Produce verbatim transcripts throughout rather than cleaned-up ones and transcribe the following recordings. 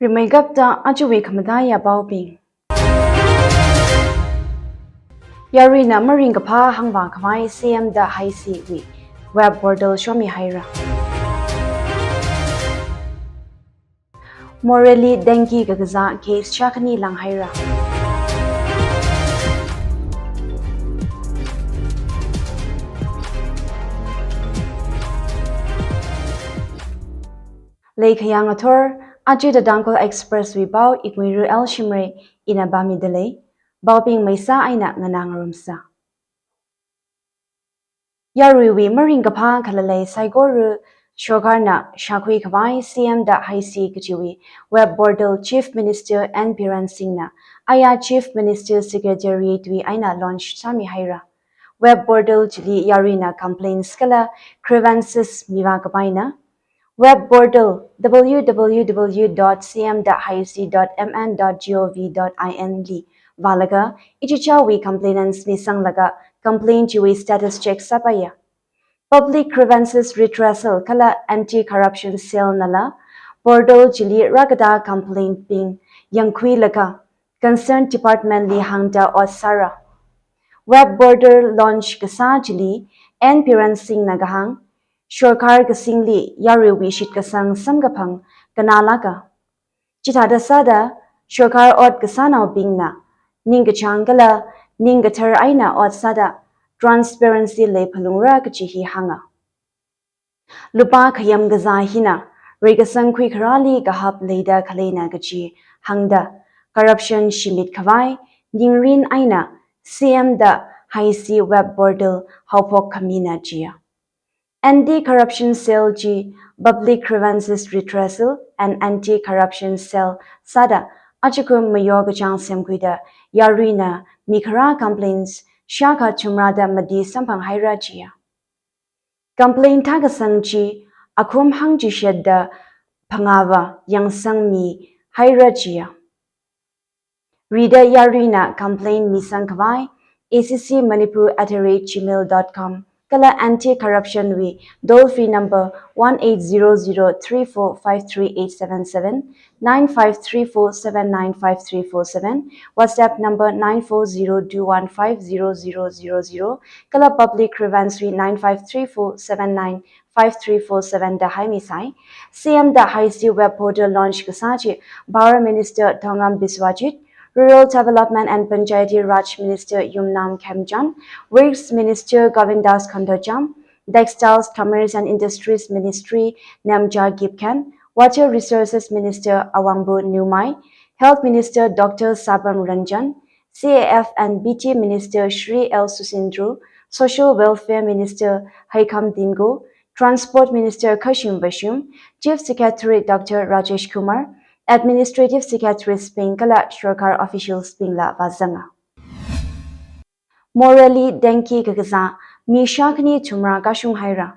Rimeikapta ajawui khamataiya paobing. Yaruina maringkaphā hāngvā khavai C M da Haisi wui web portal shomihaira. Morehli dengue kakazā case shākhani langhaira. Leikhayang athor, aja The Tangkhul Express wui pao, Ikmuiru L Shimray, ina pāmidalei. Paobing maisa eina nganāngarumsa. Yaruiwui maringkaphā khalalei saikora, sorkarna shākhui khavai C M da Haisi kajiwui web portal Chief Minister N Biren Singhna aya Chief Minister Secretariat wui eina launch sāmihaira. Web portal chili yaruina complaints kala grievances mivā kapaina. Web portal W W W dot C M dot Haisi dot M N dot G O V dot I N li vālaga, ichichāwui complainants misanglaga complaint chiwui status check sāpaiya. Public Grievances Redressal kala Anti-Corruption Cell nala portal chili rākatā complaint bing yangkhuilaga concerned department li hāngda ot sāra. Web portal launch kasā chili N Biren Singhna kahāng, sorkar kasingli yaruiwui shitkasang samkaphang kannalāka. Chithāda sāda, sorkar ot kasānaobingna ningkachāng kala ningkathar eina ot sāda transparency leiphalungra kaji hi hānga. Lupā khayam kazā hina reikasang khuikharāli kahap leida khaleina kaji hāngda, corruption shimit khavai ningrin eina C M da Haisi web portal haophok khamina jiya. Anti-Corruption Cell chi Public Grievances Redressal and Anti-Corruption Cell sāda ajakum mayo kachāng semkhuida yaruina mikharā complaints shākha thumrāda mati samphanghaira jiya. Complaint thākasang chi akhum hangchishatda phangāva yangsangmihaira jiya. Rida yaruina complaint misang khavai A C C Manipur at the rate gmail dot com kala anti-corruption wui toll free number one eight zero zero three four five three eight seven seven, nine five three four seven nine five three four seven, WhatsApp number nine four zero two one five zero zero zero zero, kala public grievance wui nine five three four seven nine five three four seven da haimi sai. C M da Haisi web portal launch kasā chi Power Minister Thongam Biswajit, Rural Development and Panchayati Raj Minister Yumnam Khemchand, Works Minister Govindas Konthoujam, Textiles, Commerce and Industries Minister Nemcha Kipgen, Water Resources Minister Awangbu Newmai, Health Minister Doctor Sapam Ranjan, C A F and B T Minister Shri L Susindro, Social Welfare Minister Heikham Dingo, Transport Minister Khashim Vashum, Chief Secretary Doctor Rajesh Kumar, Administrative Secretaries bing kala sorkar officials bingla vāzanga. Morehli dengue kakazā mi shākhani thumrā kashunghaira.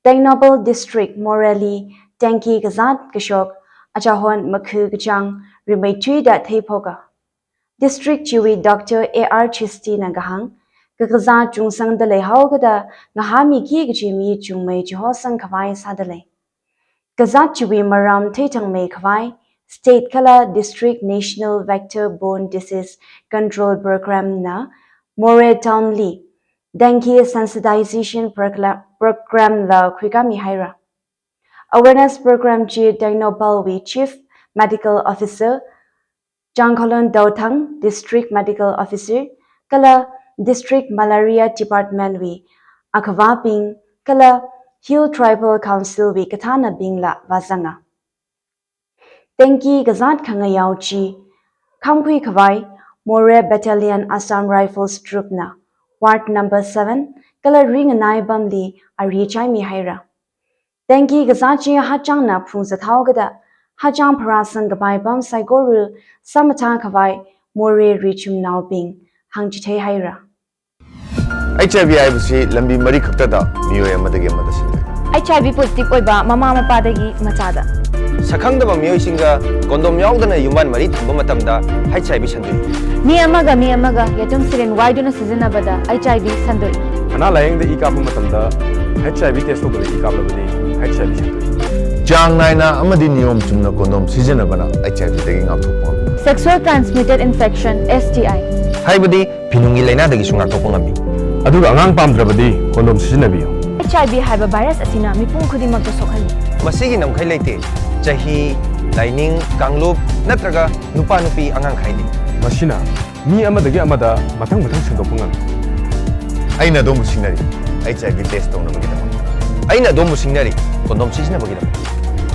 Tengnoupal District Morehli dengue kazāt kashok achahon makhu kachāng rimeithuida theiphoka. District chiwui Doctor A R Chistina kahāng, kakazā chungsangda leihaokada ngahāmiki kaji mi chungmei chihosang khavai sādalei. Kazāt chiwui maram theithangmei khavai, state kala district National Vector Borne Disease Control Program na Moreh Town li dengue sensitization prokla-, program la khuikāmihaira. Awareness program chi Tengnoupal wui Chief Medical Officer, Changkholon Douthang, District Medical Officer, kala District Malaria Department wui akhavābing, kala Hill Tribal Council wui kathānabingla vāzanga. Dengue kazāt khangayao chi khamkhui khavai Moreh Battalion Assam Rifles Troop na Ward number seven kala ringanai pamli ari chaimihaira. Dengue kazāt chi hachangna phungzathaokada, hachang pharāsang kapai pam saikora sāmathā khavai Moreh richumnaobing hāngchitheihaira. H I V ꯍꯥꯏꯕꯁꯤ ꯂꯝꯕꯤ ꯃꯔꯤ ꯈꯛꯇꯗ ꯃꯤꯑꯣꯏ ꯑꯃꯗꯒꯤ ꯑꯃꯗ ꯁꯟꯗꯣꯛꯏ꯫ H I V positive ꯑꯣꯏꯕ ꯃꯃꯥ ꯃꯄꯥꯗꯒꯤ ꯃꯆꯥꯗ꯫ ꯁꯛꯈꯪꯗꯕ ꯃꯤꯑꯣꯏꯁꯤꯡꯒ condom ꯌꯥꯎꯗꯅ ꯌꯨꯝꯕꯥꯟ ꯃꯔꯤ ꯊꯝꯕ ꯃꯇꯝꯗ H I V ꯁꯟꯗꯣꯛꯏ꯫ ꯃꯤ ꯑꯃꯒ ꯃꯤ ꯑꯃꯒ ꯌꯦꯇꯨꯝ syringe ꯋꯥꯏꯗꯨꯅ ꯁꯤꯖꯤꯟꯅꯕꯗ H I V ꯁꯟꯗꯣꯛꯏ꯫ ꯑꯅꯥ ꯂꯥꯌꯦꯡꯗ ꯏ ꯀꯥꯞꯄ ꯃꯇꯝꯗ H I V test ꯇꯧꯗꯅ ꯏ ꯀꯥꯞꯂꯕꯗꯤ H I V ꯁꯟꯗꯣꯛꯏ꯫ Chang naina amadi niyom chumna condom sijinabana H I V dagi ngakthokpam. Sexual transmitted infection, S T I. Haibadi phinunggi lainadagi sungakthokpam ngami. Aduga angang pamdrabadi condom sijinabiyo. H I V haiba virus asina mipum khudingmakta sokhali. Masigi namkhai leite, chahi, laining, kanglup, natraga nupa nupi angang khaili. Masina mi amadagi amada mathang mathang sangdokpam ngami. Eina adom singna ri, H I V test tongna bagidama. Eina adom singna ri, condom sijina bagidama.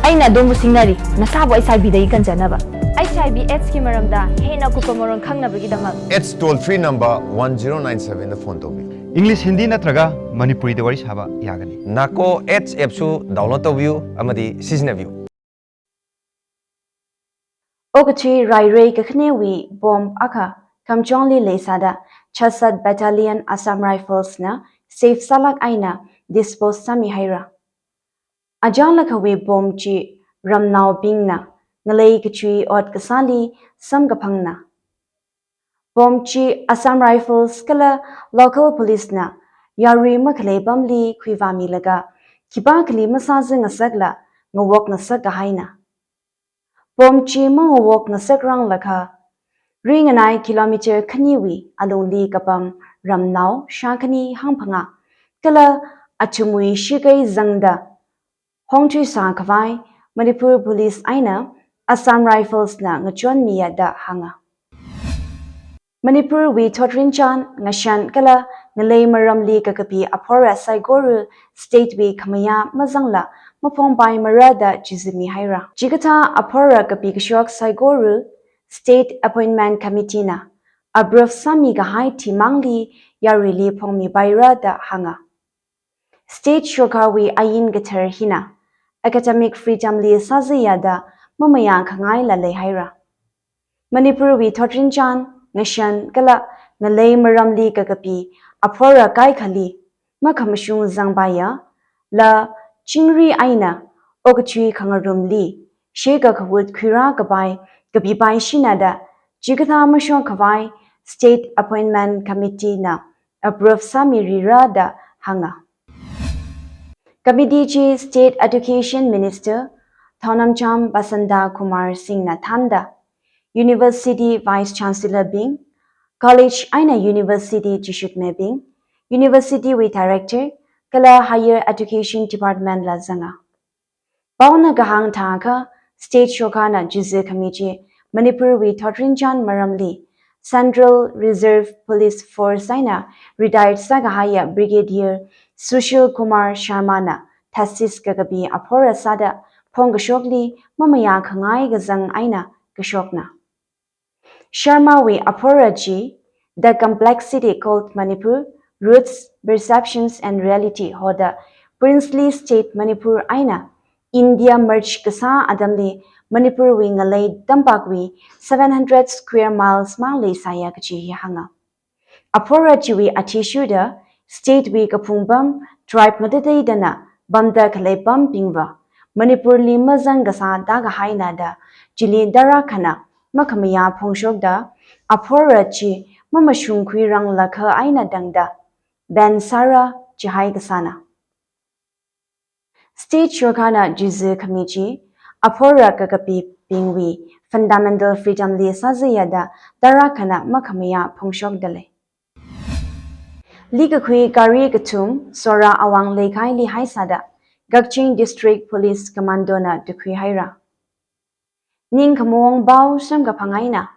Eina adom singna ri, nasabo H I V dagi kanjanaba. H I V AIDS ki maramda, hena kupa maron khangna bagidama. AIDS toll free number one zero nine seven da phone tobi. English, Hindi natraga Manipuri da wari saba yagani. NACO AIDS app su download tobiu, amadi sijinabiu. Okathui Rairei kakhanewui bomb akha Kamjongli leisada Chasat Battalion Assam Rifles na safe salak eina dispose sami haira. Ajang lakhawui bomb chi ramnaobingna ngalei kachui ot kasāli samkaphangna. Bomb chi Assam Rifles kala local police na yarui makhalei pamli khuivāmilaga, khipākhali masāzi ngasakla ngawok ngasak kahaina. Bomb chi mangawok ngasak ranglakha, ringanai kilometer khaniwui alungli kapam ramnao shākhani hangphangā, kala athumwui shikei zangda hongthuisā khavai Manipur Police eina Assam Rifles na ngachonmiya da hānga. Manipurwui thotrinchān, ngashan kala ngalei maramli kakapi aphora saikora state wui khamayā mazangla maphongpaimara da chizimi haira. Chikathā aphora kapi kashok saikora State Appointment Committee na approve sāmi kahai thimangli yaruili phongmipaira da hānga. State Sorkarwui ain kathar hina academic freedom li sāzayada mamayā khangaila leihaira. Manipurwui thotrinchān, ngashan kala ngalei maramli kakapi aphora kaikhali makhamashung zangpaiya, la chingri eina okathui khangarumli sheka khavut khuirā kapai kapipai shinada chikathā mashok khavai State Appointment Committee na approve sāmirira da hānga. Committee chi State Education Minister Thounaojam Basanta Kumar Singh na thānda, University Vice Chancellor bing, college eina university chishutmebing, university wui director kala Higher Education Department la zanga. Paona kahāng thākha, State Sorkarna chizi khami chi Manipurwui thotrinchān maramli Central Reserve Police Force eina retired sākahaiya Brigadier Sushil Kumar Sharma na thesis kakapi aphora sāda phongkashokli mamayā khangai kazang eina kashokna. Sharmawui aphora chi The Complexity Called Manipur, Roots, Perceptions and Reality hoda Princely State Manipur eina India merge kasā atamli Manipurwui ngalei tampakwui seven hundred square miles mang leisāya kachi hi hānga. Aphora chiwui athishurda state wui kaphung pam tribe ngatateidana pamda khalei pambingva Manipurli mazang kasā tākahaina da chili tarakhana makhamayā phongshokda aphora chi mamashungkhui ranglakha eina tangda ban sāra chihai kasāna. State Sorkarna chizi khami chi aphora kakapibingwui fundamental freedom li sāzayada tarakhana makhamayā phongshokda lei. Likakhui gari kathum Sora Awang Leikaili haisāda Kakching District Police Commando na tukhui haira. Ningkhamaong pao samkaphang eina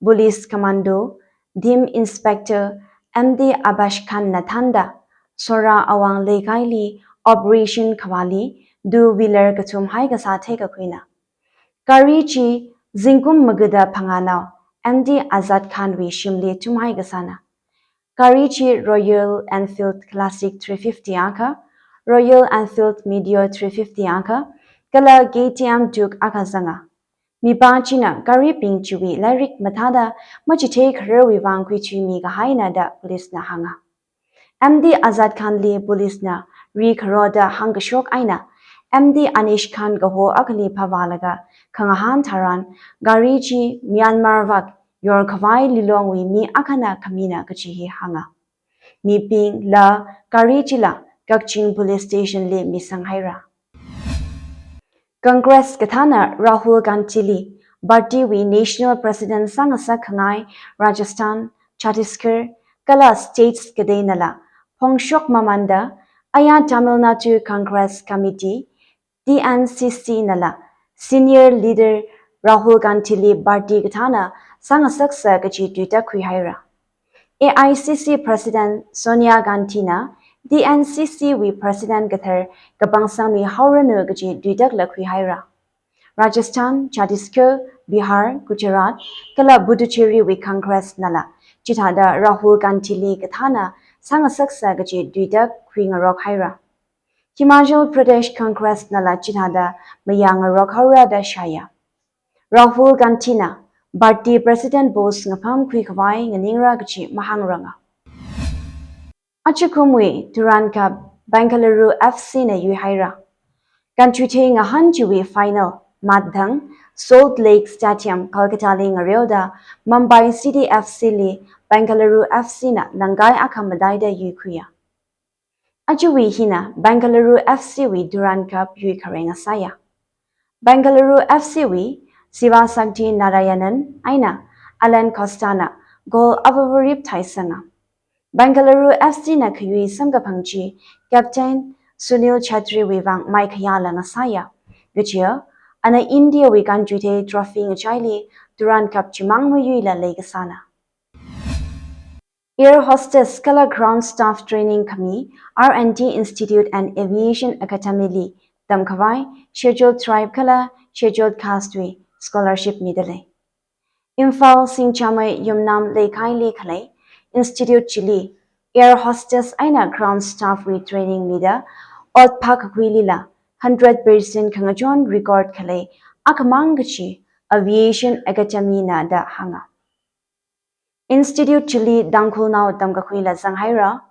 Police Commando Team Inspector M D Abash Khan na thānda Sora Awang Leikaili operation khavāli two wheeler kathum haikasā theikakhuina. Gari chi zingkum magada phangānao M D Azad Khan wui shimli thumhai kasāna. Gari chi Royal Enfield Classic three fifty akha, Royal Enfield Meteor three fifty akha, kala K T M Duke akha zanga. Mipā china garibing chiwui lairik mathāda machithei khararwui vang khuithuimi kahaina da police na hānga. M D Azad Khan li police na ri kharoda hāngkashok eina, M D Anish Khan kaho akhali phavālaga khangahān tharan, gari chi Myanmar vak yorkhavai lilongwui mi akhana khamina kachi hi hānga. Mibingla gari chila Kakching Police Station li misang haira. Congress kathāna Rahul Gandhi li party wui National President sāngasak khangai Rajasthan, Chhattisgarh, kala states kateina la phongshok mamanda, aya Tamil Nadu Congress Committee, T N C C nala senior leader Rahul Gandhi li party kathāna sāngasaksa kaji tuitak khuihaira. A I C C President Sonia Gandhi na T N C C wui President kathar kapangsangmi haoranu kaji tuitak la khuihaira. Rajasthan, Chhattisgarh, Bihar, Gujarat, kala Puducherry wui Congress nala chithāda Rahul Gandhi li kathāna sāngasaksa kaji tuitak khuingarok haira. Himachal Pradesh Congress nala chithāda mayāngarok haora da shāya. Rahul Gandhi na party President post ngapam khuikhavai nganingra kaji mahāngranga. Ajakumwui Durand Cup Bengaluru F C na yuihaira. Kanchuithei ngahān chiwui final matdang Salt Lake Stadium, Kolkata li ngareoda Mumbai City F C li Bengaluru F C na langkai akha mataida yuikhuiya. Ajawui hina Bengaluru F C wui Durand Cup yuikhareng asāya. Bengaluru F C wui Sivasakthi Narayanan eina Alan Costa na goal avavarip thaisanga. Bengaluru F C na khayui samkaphang chi Captain Sunil Chhetri wui vang maikhayā la ngasāya. Kajiya, ana India wui kanchuithei trophy ngachaili Durand Cup chimang mayuila leikasāna. Air Hostess kala Ground Staff Training khami R and D Institute and Aviation Academy li tamkhavai Scheduled Tribe kala Scheduled Caste wui scholarship midalei. Imphal Singjamei Yumnam Leikaili khalei Institute chili Air Hostess eina Ground Staff wui training mida ot phākakhuilila hundred percent khangachon record khalei akhamang kachi Aviation Academy na da hānga. Institute chili Tangkhulnao tamkakhuila zanghaira.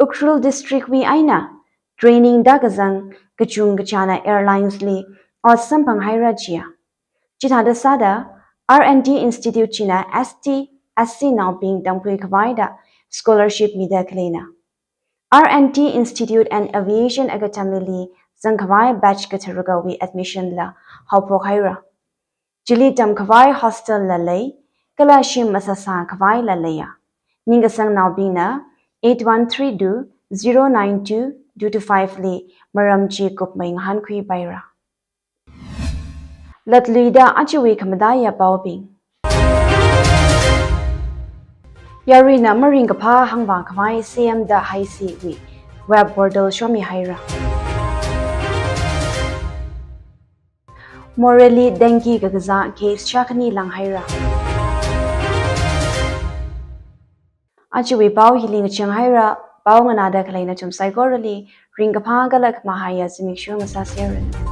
Ukhrul District wui eina training da kazang kachungkachāna airlines li ot samphanghaira jiya. Chithāda sāda R and D Institute china S T, S C naobing tamkhui khavai da scholarship mida khaleina. R and D Institute and Aviation Academy li zangkhavai batch katharukawui admission la haophokhaira. Chili tamkhavai hostel la lei, kala shim masāsā khavai la leiya. Ningkasangnaobingna eight one three two zero nine two two two five li maram chi kupmei ngahānkhuipaira. Latluida ajawui khamataiya paobing. Yaruina maringkaphā hāngvākhavai C M da haisi wui web portal shomihaira. Moreh li dengue kakazā case shākhani langhaira. Ajawui pao hili ngachanghaira, pao nganāda khalei nathum saikorali ringkaphā kala khamahaiya zimiksho ngasāseranu.